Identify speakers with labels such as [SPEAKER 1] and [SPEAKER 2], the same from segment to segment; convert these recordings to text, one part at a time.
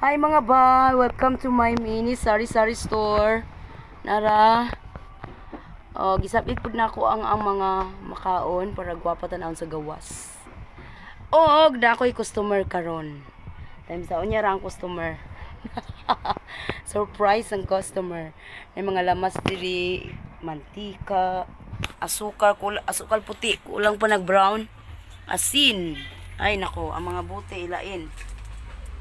[SPEAKER 1] Hi, mga ba! Welcome to my mini sari-sari store. Nara. Oh, gisapit pud nako ang mga makaon para gwapa tan-awon sa gawas. Og naa ko'y customer karon. Time sa unya ra ang customer. Surprise ang customer. May mga lamas diri, mantika, asukar, asukal puti, kulang pa nag brown, asin. Ay nako, ang mga bote ilain.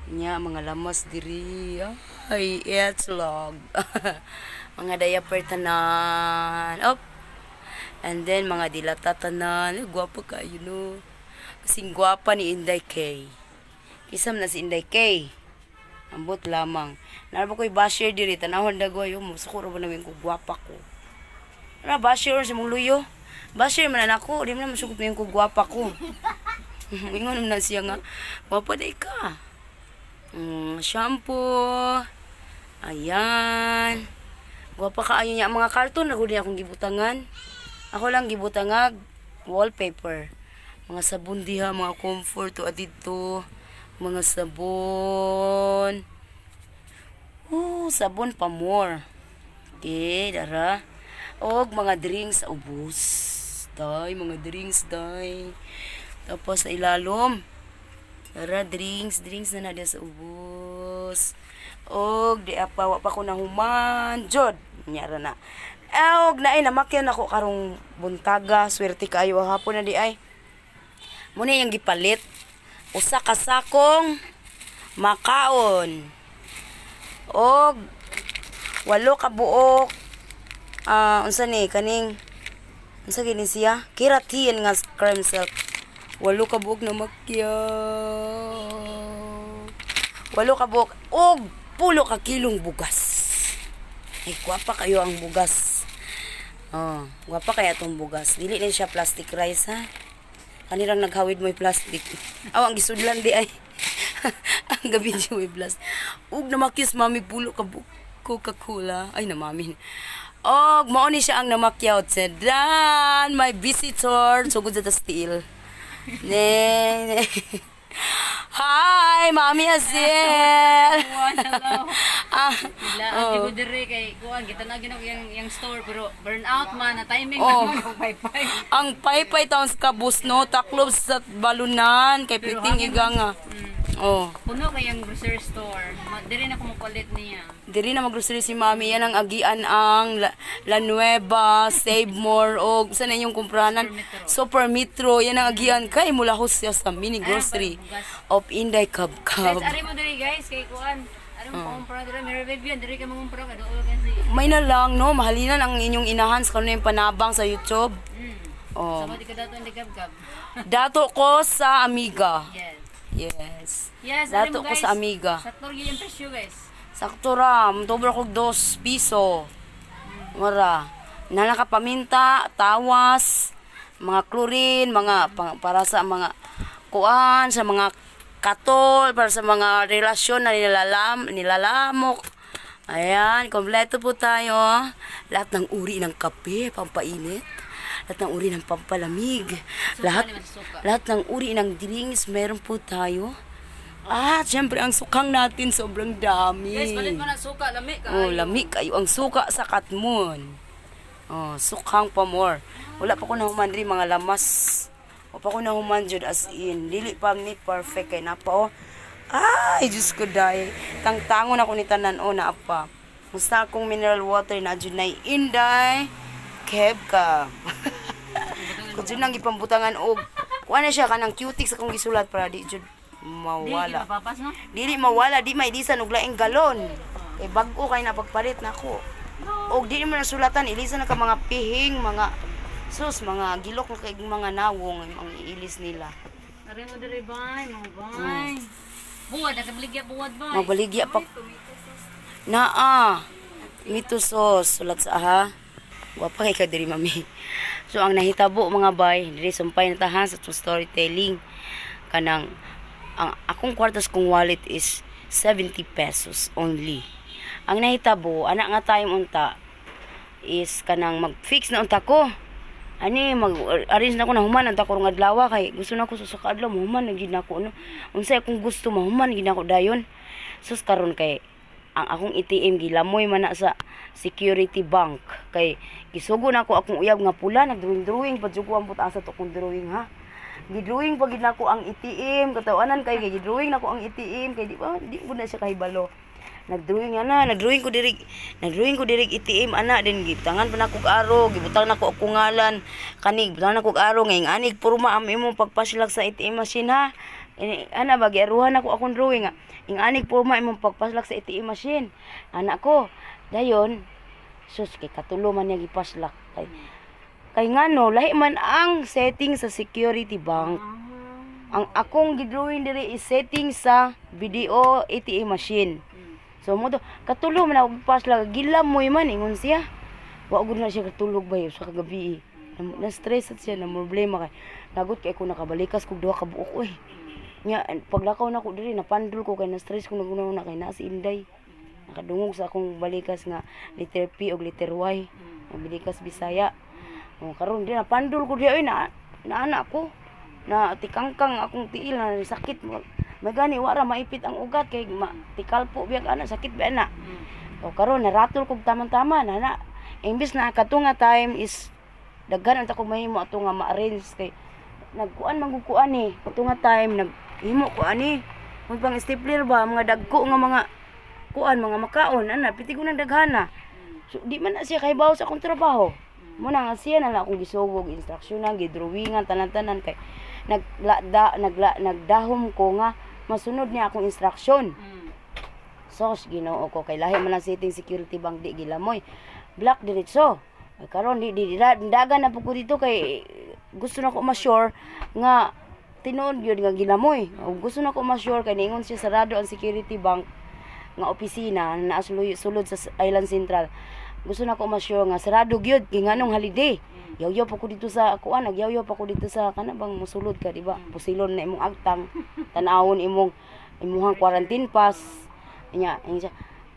[SPEAKER 1] Nya mga lamas diri. Ay, itlog. Mga diaper tanan. Op. And then mga dilata tanan. Ay, gwapa kayo, no. Kasing gwapa ni Inday K. Kisam na si Inday K. Ambot lamang. Naa ba ko'y basher diri, tanahon dagoy, mo sukuro ba namin ko gwapa ko. Ano basher sa mong luyo? Basher man na ako, di man na masukot ko gwapa ko. Ingon man na siya nga, "Gwapa day ka." Shampoo. Ayan. Gwapa kaayo niya. Ang mga karton na gud akong gibutangan. Ako lang gibutangag wallpaper. Mga sabon diha, mga Comfort to dito. Mga sabon. Oh, sabon pa more. Okay, dara. Og mga drinks sa ubos. Day, mga drinks, day. Tapos sa ilalom. Dara, drinks, drinks na na diya sa ubos. Og di apa, wa pa ko nahuman. Jod, nyara na. Og naay namakyan ako karong buntaga, swerte kaayo hapon na di ay. Muna yung gipalit. Usa ka sakong makaon. Og walo ka buok, ah, unsa ni kaning, unsa gini siya? Keratin nga cream silk. Walo ka buok na makya. Walo ka buok og 10 ka kilong bugas. Ay, gwapa kayo ang bugas. Oh, gwapa kaya itong bugas. Dili na siya plastic rice, ha. Kanirang naghawid mo'y plastic. Aw, ang gisudlan di ay. Ang gabi siya may plastic. Ug namakis mami 10 ka buok Coca-Cola. Ay, namami. Og mao ni siya ang namakyaw. Sedan, my visitor. So good sa steel. Ne, ne. Hi, Mami Aziel.
[SPEAKER 2] Hello.
[SPEAKER 1] Ah,
[SPEAKER 2] Biglaan
[SPEAKER 1] oh.
[SPEAKER 2] oh. Ko diri kay kuan kita na ginaw yang store pero burn out man na timing
[SPEAKER 1] Oh.
[SPEAKER 2] na mo paypay.
[SPEAKER 1] Ang paypay taon sa kabus, no, taklob sa balunan kay
[SPEAKER 2] Pero
[SPEAKER 1] piting
[SPEAKER 2] hangin-
[SPEAKER 1] iga nga. Oh.
[SPEAKER 2] Puno kay yang grocery store. Diri na ko mopalit niya.
[SPEAKER 1] Diri na maggrocery si Mami, yan ang agian ang La Nueva, Save More og sa na inyong kumpranan?
[SPEAKER 2] Super
[SPEAKER 1] Super Metro, yan ang agian kay mula siya sa mini grocery
[SPEAKER 2] Ay, bugas.
[SPEAKER 1] of Inday
[SPEAKER 2] Guys,
[SPEAKER 1] Kabkab.
[SPEAKER 2] ari mo diri, guys, kay kuan. Ari mo kumpra diri, may review yan diri ka mangumpra ka dool kasi.
[SPEAKER 1] May na lang, no, mahalinan ang inyong inahan sa kanon yung panabang sa YouTube. Oh.
[SPEAKER 2] Sama di ka dato hindi gab-gab.
[SPEAKER 1] Dato ko sa Amiga.
[SPEAKER 2] Yes.
[SPEAKER 1] Yes.
[SPEAKER 2] Yes, ari
[SPEAKER 1] Dato
[SPEAKER 2] mo,
[SPEAKER 1] ko
[SPEAKER 2] guys.
[SPEAKER 1] sa Amiga.
[SPEAKER 2] Sa gyud yung presyo, guys.
[SPEAKER 1] Sakto ra, mutobra kog 2 piso. Mara. Nana ka paminta, tawas, mga chlorine, mga para sa mga kuan, sa mga katol, para sa mga relasyon na nilalamok. Ayan, kompleto po tayo. Lahat ng uri ng kape, pampainit. Lahat ng uri ng pampalamig.
[SPEAKER 2] Suka
[SPEAKER 1] Lahat,
[SPEAKER 2] naman sa suka.
[SPEAKER 1] lahat ng uri ng drinks, meron po tayo. Ah, syempre, ang sukang natin sobrang dami.
[SPEAKER 2] Guys, palit mo na suka, lami ka.
[SPEAKER 1] Oh, lami kayo ang suka sa Katmon. Oh, sukhang pa more. Wala pa ko nahuman diri mga lamas. Wala pa ko nahuman jud, as in. Dili pa ni perfect kay napa oh. Ay, Diyos ko day. Tangtangon ako ni tanan oh naa pa. Musta akong mineral water na jud nay Inday. Keb ka. Kung jud nang gipambutangan og kuha na siya kanang cutex akong gisulat para di jud
[SPEAKER 2] Di
[SPEAKER 1] mawala.
[SPEAKER 2] mapapas, no?
[SPEAKER 1] Dili mawala, di mailisan og laing galon. Kay bag-o kay napagpalit nako. Og di mo nasulatan, ilisan na ka mga pihing, mga sus, mga gilok na kay mga nawong ang iilis nila.
[SPEAKER 2] Ari mo diri bay, mga bay. Buwad, nakabaligya buwad bay.
[SPEAKER 1] Mabaligya pa. Naa. Tomato sauce sulat sa aha. Gwapa kay ka diri, mami. So ang nahitabo, mga bay, diri sumpay na tahan sa atong storytelling. Kanang ang akong kwarta sa kong wallet is 70 pesos only. Ang nahitabo, ana nga time unta is kanang mag-fix na unta ko. Ani mag-arrange na ko na human unta ko rong adlaw kay gusto na ko sa ka adlaw mahuman na gid nako, no. Unsay akong gusto mahuman gid nako dayon. Sus, karon kay ang akong ATM gilamoy man na sa Security Bank kay gisugo na ako akong uyab nga pula, nagdrawing drawing pa jud ko. Ang asa to kong drawing ha, gidrawing pa gid nako ang ATM. Katawanan kay kay gidrawing nako ang ATM kay di ba di ko na siya kahibalo. Nagdrawing ana, nagdrawing ko diri, nagdrawing ko diri ATM ana, din gibutangan pa nako og aro, gibutang nako akong ngalan kani, gibutang nako og aro nga ing anig porma am imong pagpasilak sa ATM machine ha. Ini, ana ba, giaruhan nako akong drawing nga ing anig porma imong pagpasilak sa ATM machine ana ko. Dayon, sus, kay katulo man niya gipaslak kay ngano lahi man ang setting sa Security Bank. Ang akong gidrawing diri is setting sa BDO ATM machine. So mo to katulo man ako paslak, gilamoy man ingon siya. Wa gud na siya katulog ba sa kagabi. Na stress at siya na problema kay nagot kay ko nakabalikas kog duha ka buok oy. Nya paglakaw nako diri, napandol ko kay na stress ko naguna kay naa si Inday. Nakadungog sa akong balikas nga letter P og letter Y. Ang balikas Bisaya. O karon di napandol ko di oy, na naana ko na tikangkang akong tiil na sakit. Magani wa ra maipit ang ugat kay ma, tikalpo biya ana, sakit ba na. O karon naratol kog tamang-tama na na imbis na kato nga time is daghan ang ko mahimo ato nga ma-arrange kay nagkuan man gud ko ani kato nga time, naghimo ko ani mo pang stapler ba, mga dagko nga mga kuan, mga makaon ana, piti ko nang daghana. So di man na siya kahibaw sa akong trabaho. Mo na nga siya na lang akong gisugog instruksyonan, gidrawingan tanan-tanan kay nagla nagla nagdahom ko nga masunod niya akong instruksyon. Sos, Ginoo ko, kay lahi man ang setting Security Bank, di gilamoy. Black diretso. Ay, karon di dagan na po ko dito kay gusto na ko ma-sure nga tinuod gyud nga gilamoy. O, gusto na ko ma-sure kay niingon siya sarado ang Security Bank nga opisina na naa sulod sa Island Central. Gusto na ko ma-sure nga sarado gyud kay nganong holiday. Yaw-yaw pa ko dito sa kuan, nagyaw-yaw pa ko dito sa kana bang musulod ka, di ba? Pusilon na imong agtang, tan-awon imong imuhang quarantine pass. Nya, ing siya,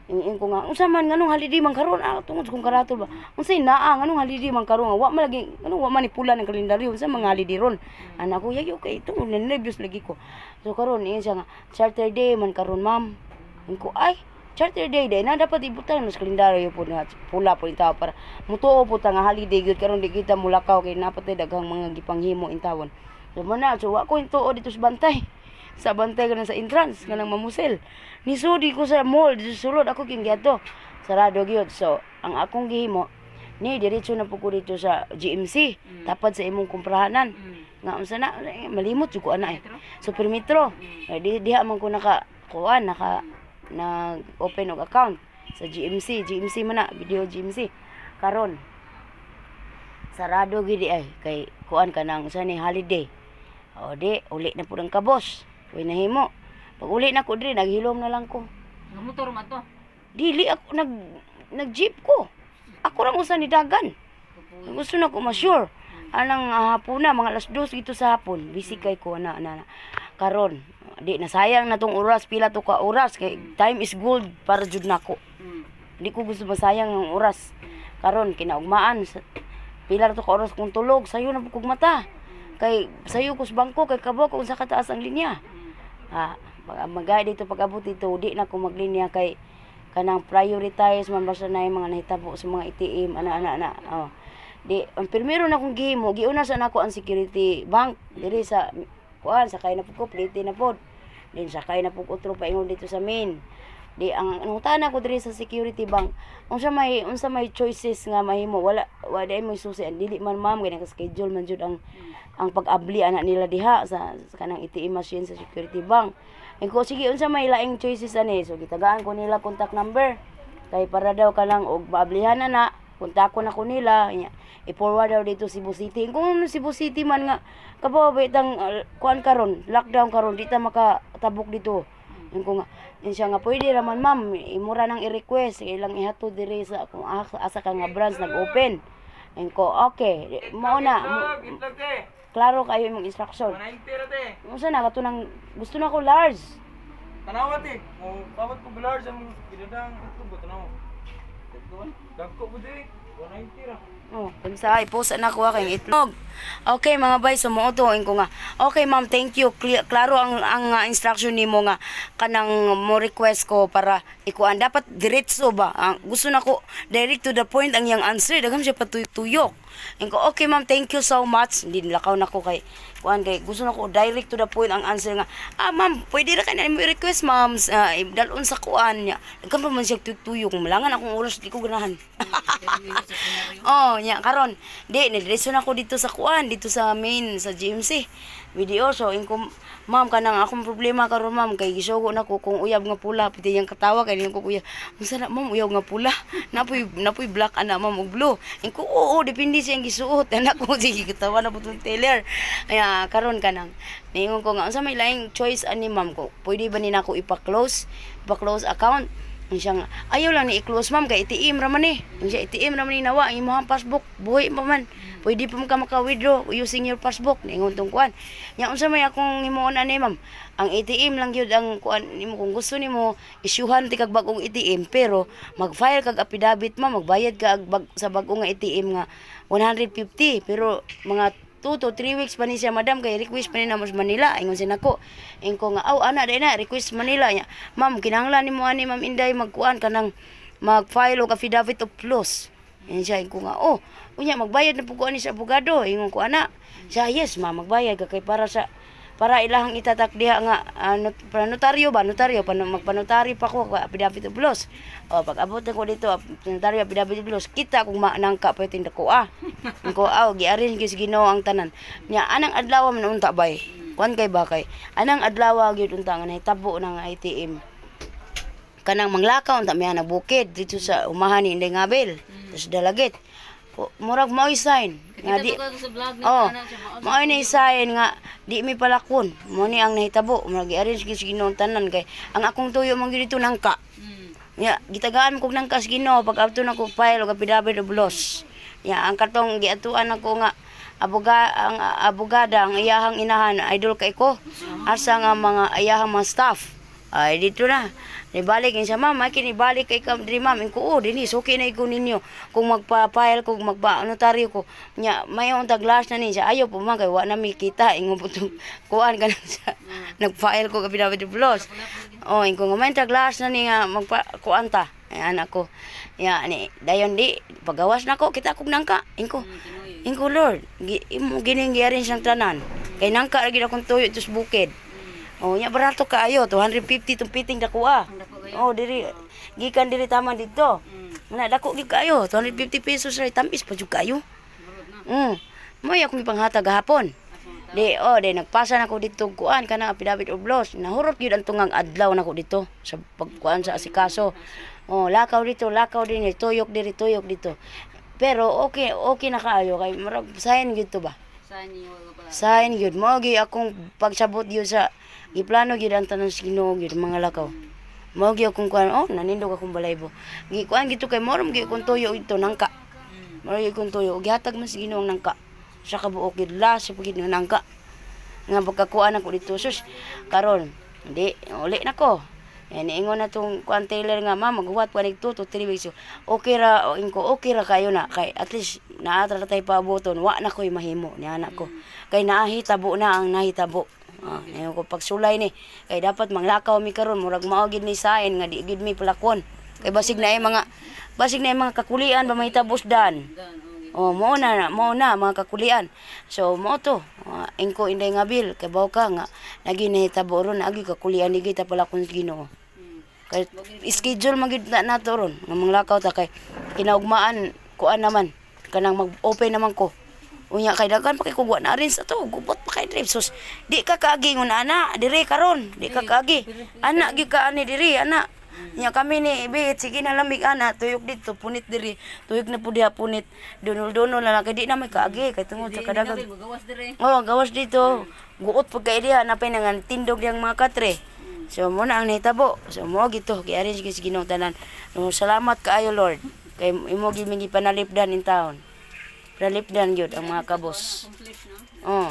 [SPEAKER 1] ing ko nga, unsa man nganong holiday man karon ah, tungod sa kong karatol ba. Unsay naa nganong holiday man karon, wa man lagi nganong wa man ni pula ng kalendaryo, unsa mga holiday ron. Ana ko, yayo kay tungod na nervyos lagi ko. So karon ingon siya nga charter day man karon, ma'am. Ing ko, ay, charter day day na dapat ibutang sa kalendaryo po nga pula po intaw para mutuo po ta nga holiday gyud karon, di kita mulakaw kay napatay daghang mga gipanghimo intawon. So mo na, so wa ko intuo dito sa bantay ka na sa entrance kanang mamusel. Nisudi ko sa mall dito sa sulod ako king giadto. Sarado gyud. So ang akong gihimo ni diretso na po ko dito sa GMC, tapad sa imong kumprahanan. Nga unsa na eh, malimot jud ko ana eh. Super Metro. Eh, di diha man ko naka kuan, naka nag open og account sa GMC, GMC man na, BDO GMC. Karon sarado gid ay kay kuan kanang usa ni holiday. O di uli na pud ang kabos. Uy nahimo. Pag uli na ko diri, naghilom na lang ko.
[SPEAKER 2] Motor man to.
[SPEAKER 1] Dili ako nag jeep ko. Ako rang usa ni dagan. Gusto na ko ma-sure. Anang hapon na, mga alas 2 dito sa hapon, busy kay ko na, na, na. Karon, di nasayang na tong oras, pila to ka oras kay time is gold para jud nako. Di ko gusto masayang ang oras. Karon kinaugmaan pila ra to ka oras kong tulog, sayo na kog mata. Kay sayo ko sa bangko kay kabaw ko unsa kataas ang linya. Ha, magay dito pag abot dito, di na ko maglinya kay kanang prioritize man basta na yung mga nahitabo sa mga ATM ana ana ana. Oh. Di ang primero na kong gihimo, giuna sa nako ang Security Bank diri sa kuan, sakay na pud ko, plite na pod. Din sakay na pud otro paingon dito sa main. Di ang nangutana ko diri sa Security Bank, unsa may choices nga mahimo, wala wa di mo susi, ang dili man, ma'am, kay naka-schedule man jud ang pag-abli ana nila diha sa kanang ATM machine sa Security Bank. Ko sige, unsa may laing choices ani? So gitagaan ko nila contact number kay para daw kanang og maablihan na na kontakon ako nila. Nya, i-forward daw dito Cebu City. Kung Cebu City man nga kabaw ba itang kuan karon, lockdown karon, di ta makatabok dito. Yung ko nga, yun siya nga, pwede raman, ma'am, imura nang i-request, ilang ihatod diri sa kung asa ka nga branch nag-open. Yung ko, okay, mao na,
[SPEAKER 3] Itlog, itlog te.
[SPEAKER 1] klaro kayo imong instruction.
[SPEAKER 3] 190 ra te.
[SPEAKER 1] Unsa na kato nang gusto na ko large.
[SPEAKER 3] Tanawa te. Mo pawat ko large ang ginadang itlog ba tanawa. Dagko po te. 190 ra.
[SPEAKER 1] Oh, unsa ay post na ko kay itlog. Okay, mga bay, sumuot ko nga. Okay ma'am, thank you. Clear, klaro ang instruction nimo nga kanang mo request ko para ikuan dapat diretso ba. Ang gusto nako direct to the point ang iyang answer. Daghan siya patuyok. Ingko, "Okay ma'am, thank you so much." Hindi lakaw nako kay kuan kay gusto nako direct to the point ang answer nga. "Ah ma'am, pwede ra kay na mo request ma'am, dalon sa kuan niya." Daghan pa man siya tuyok. Malangan akong oras, di ko ganahan. Oh, nya karon. Di nidiretso na ko dito sa kuan, dito sa main sa GMC. Video so ingko, "Ma'am, kanang akong problema karon ma'am kay gisugo na ko kung uyab nga pula." Piti yang katawa kay niyang ko kuya. "Unsa na ma'am, uyab nga pula? Napoy black ana ma'am ug blue." Ingko, "Oo, depende sa iyang gisuot." Anak ko sige katawa na putong tailor. Aya karon kanang niingon ko nga unsa may laing choice ani ma'am ko. Pwede ba ni nako ipa-close account? Ang siya nga, "Ayaw lang ni i-close ma'am kay ATM ra man eh." Ang siya, "ATM ra man ni nawa, ang imong passbook, buhi pa man. Pwede pa man ka maka-withdraw using your passbook." Ningon tong kuan. Nya unsa may akong himuon ani ma'am? Ang ATM lang gyud ang kuan nimo kung gusto nimo isyuhan ti kag bag-ong ATM, pero mag-file kag affidavit ma'am, magbayad ka sa bag-o nga ATM nga 150, pero mga 2 to 3 weeks pa ni siya madam kay request pa ni namo sa Manila. Ingon siya nako. Ingko nga, "Aw ana dai na request Manila niya. Ma'am, kinahanglan nimo ani ma'am Inday magkuan kanang mag-file og affidavit of loss." Ingon siya, ingko nga, "Oh, unya magbayad na pud ko ani sa abogado." Ingon ko ana. Siya, "Yes ma'am, magbayad ka kay para ilahang itatak diha nga para notaryo ba, notaryo pa magpanotary pa ko affidavit of loss." O pag abot ko dito notaryo affidavit of loss, kita kung manangka pa tinda ko ah. Ko aw gi-arrange gyud sa Ginoo ang tanan. Nya anang adlaw man unta bay. Kuan kay ba kay anang adlaw gyud unta nga nahitabo na nga ATM. Kanang manglakaw unta miya na bukid dito sa umahan ni Inday Ngabel. Tapos Dalagit. Murag mao'y sign nga di
[SPEAKER 2] Kita ko sa vlog ni
[SPEAKER 1] Oh,
[SPEAKER 2] ana siya mao.
[SPEAKER 1] mao ni sign nga di mi palakon. Mo ni ang nahitabo, murag gi-arrange gyud sa Ginoo ang tanan kay ang akong tuyo man gyud dito nangka. Ya, gitagaan kog nangka sa Ginoo pag adto na ko file og affidavit of loss. Ya, ang katong giatuan ako nga ang abogada, ang iyahang inahan, idol kay ko. Asa nga mga iyahang mga staff. Ay dito na. Nibalik siya, "Ma'am, ay kinibalik kay kam diri ma'am." Ingko, "Oh, dinhi suki na ko ninyo. Kung magpa-file ko, magpa notaryo ko." Nya mayo ang glass na ni siya. "Ayo po ma'am kay wa na mi kita." Ingon po tong kuan ka na siya. Nag-file ko affidavit of loss. Oh, ingko nga may glass na ni nga magpa kuan ta. Ay anak ko. Ya ni dayon di pagawas nako kita kog nangka. Ingko, "Lord, gi, imo gining gi-arrange ang tanan." Kay nangka ra gid akong tuyo tos bukid. Oh, nya barato kaayo, 250 tong piting dako ah. Oh, diri gikan diri tama dito. Nga dako gid kaayo, 250 pesos ra, tamis pa jud kaayo. Moy akong ipanghatag gahapon. Di oh, di nagpasa na ko dito kuan kanang affidavit of loss. Nahurot gyud ang tungang adlaw nako dito sa pagkuan sa asikaso. Oh, lakaw dito, lakaw din, tuyok diri, tuyok dito. Pero okay, okay na kaayo kay murag sign gyud to ba.
[SPEAKER 2] Saan niyo wala pala.
[SPEAKER 1] Sign gyud mo gyud akong pagsabot gyud sa giplano gyud ang tanan sa Ginoo gyud mga lakaw. Mao gyud akong kuan, oh, nanindog akong balaybo. Gi kuan gito kay morom gyud akong tuyo dito nangka. Mao gyud akong tuyo gihatag man sa Ginoo ang nangka. Sa kabuok gyud last sa pagid nga nangka. Nga pagkakuan ako dito sus karon di uli na ko. Yan, niingon na tong kuan tailor nga, "Ma'am, maghuwat pa nig 2 to 3 weeks." Okay ra, o ingko, okay ra kayo na. Kay at least, naatra tay paaboton, wa na ko'y mahimo, ni anak ko. Kay nahitabo na ang nahitabo. Ah, ngayon ko pagsulay ni. Kay dapat manglakaw mi karon, murag mao gid ni sain nga di gid mi palakon. Kay basig na mga kakulian ba mahitabos dan.
[SPEAKER 2] Dan,
[SPEAKER 1] Oh, mao na mga kakulian. So mao to, ingko Inday nga bil, kay baw ka nga nagi nahitabo ron, agi kakulian ni kita pala kun Ginoo. Kay schedule man gyud na nato ron nga manglakaw ta kay kinaugmaan kuan naman kanang mag-open naman ko. Unya kay daghan pa kay kugwa na rin sa to, gubot pa kay drive. Sus, di ka kaagi ngon ana, dire karon, di ka kaagi. Ana gyud ka ani diri, ana. Nya kami ni Ibit, sige na lamig ana, tuyok dito, punit diri, tuyok na po diha punit. Dunol-dunol na lang kay di na may kaagi kay tungod sa kadagan.
[SPEAKER 2] Magawas dire.
[SPEAKER 1] Oh, gawas dito. Guot pag kay diha napay nangan tindog diyang mga katre. So mo na ang nahitabo. So mo gito gi-arrange gyud sa Ginoo tanan. No, salamat kaayo Lord. Kay imo gyud mi gipanalipdan in town. Panalipdan gyud ang mga kabos.
[SPEAKER 2] Complete no.
[SPEAKER 1] Oh.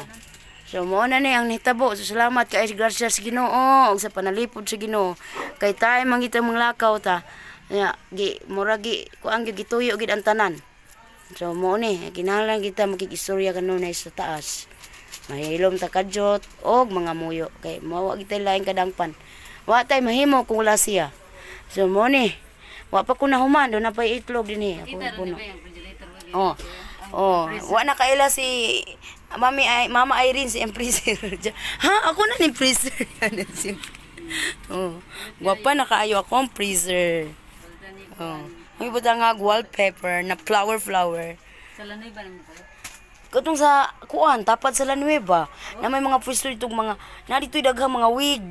[SPEAKER 1] So mo na ni ang nahitabo. So salamat kay grasya sa Ginoo ug sa panalipod sa Ginoo. Kay tayo man kita manglakaw ta. Ya, gi mura gi kuang gyud gituyo gid ang tanan. So mo ni, kinahanglan kita makikistorya kanunay sa taas. Mahilom ta kadyot og mga muyo kay mawa kita laing kadangpan. Wa tay mahimo kung wala siya. So mo ni, wa pa ko nahuman, do na pa itlog dinhi. Ako
[SPEAKER 2] Kita ra
[SPEAKER 1] puno.
[SPEAKER 2] ni ba yung refrigerator ba?
[SPEAKER 1] Oh. Oh, wa na kaila si Mami ay Mama Irene si freezer. Ha, ako na ni freezer. Yan si. Oh, gwapa na kaayo ako ang freezer.
[SPEAKER 2] Balda ni
[SPEAKER 1] Oh. May butang nga wallpaper na flower flower.
[SPEAKER 2] Sa Lanoy ba naman kayo?
[SPEAKER 1] Katong sa kuan tapat sa La Nueva na may mga pwesto dito mga na dito daghang mga wig.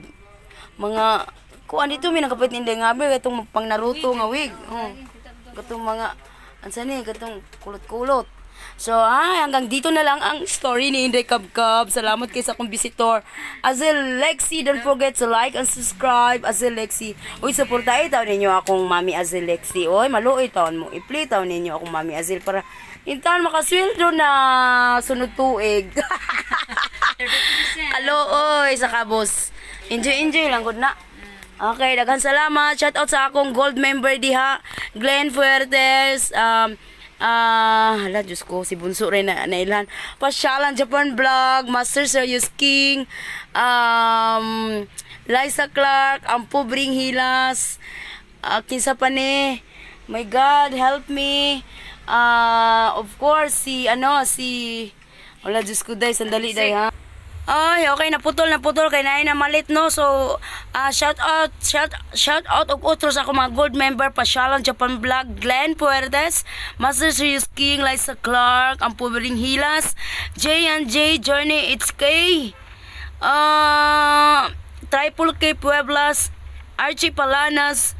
[SPEAKER 1] Mga kuan dito may nakapit ni Inday nga katong pang Naruto nga wig. Oh. Katong mga ansa ni katong kulot-kulot. So, ay, hanggang dito na lang ang story ni Inday Kabkab. Salamat kay sa akong visitor. Azel Lexi, don't forget to like and subscribe. Azel Lexi. Uy, suportahin taon ninyo akong Mami Azel Lexi. Uy, maluoy taon mo. I-play taon ninyo akong Mami Azel para intan makasweldo na sunod tuig.
[SPEAKER 2] 30%.
[SPEAKER 1] Kalooy sa kabos. Enjoy, enjoy lang gud na. Okay, daghan salamat. Shout out sa akong gold member diha, Glenn Fuertes, hala, Diyos ko, si Bunso rin na nailhan. Pasyalan Japan Vlog, Master Serious King, Liza Clark, ang Pobring Hilas, kinsa pa ni, my God, help me. Of course, si, ano, si, wala, Diyos ko, day, sandali, day, ha. Ay, okay, naputol, naputol kay naay na malit no. So, shout out, shout shout out og otro sa akong mga gold member Pasyalan Japan Vlog, Glenn Puertes, Master Serious King, Liza Clark, ang Pobring Hilas, J&J Journey It's K, Triple K Pueblas, Archie Palanas,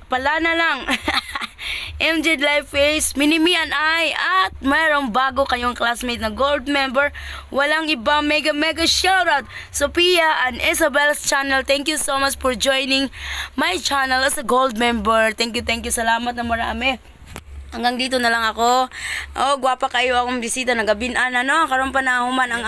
[SPEAKER 1] Palana lang. MJ Life Face, Minimi and I, at mayroong bago kayong classmate na gold member. Walang iba, mega mega shoutout, Sophia and Isabel's channel. Thank you so much for joining my channel as a gold member. Thank you. Salamat na marami. Hanggang dito na lang ako. Oh, gwapa kayo akong bisita nagabinan ano, karon pa na human ang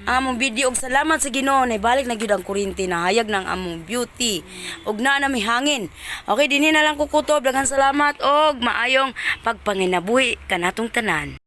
[SPEAKER 1] among video og salamat sa Ginoo na balik na gyud ang kuryente na hayag ng among beauty. Ug naa na may hangin. Okay, dinhi na lang kukutob. Daghan salamat og maayong pagpanginabuhi kanatong tanan.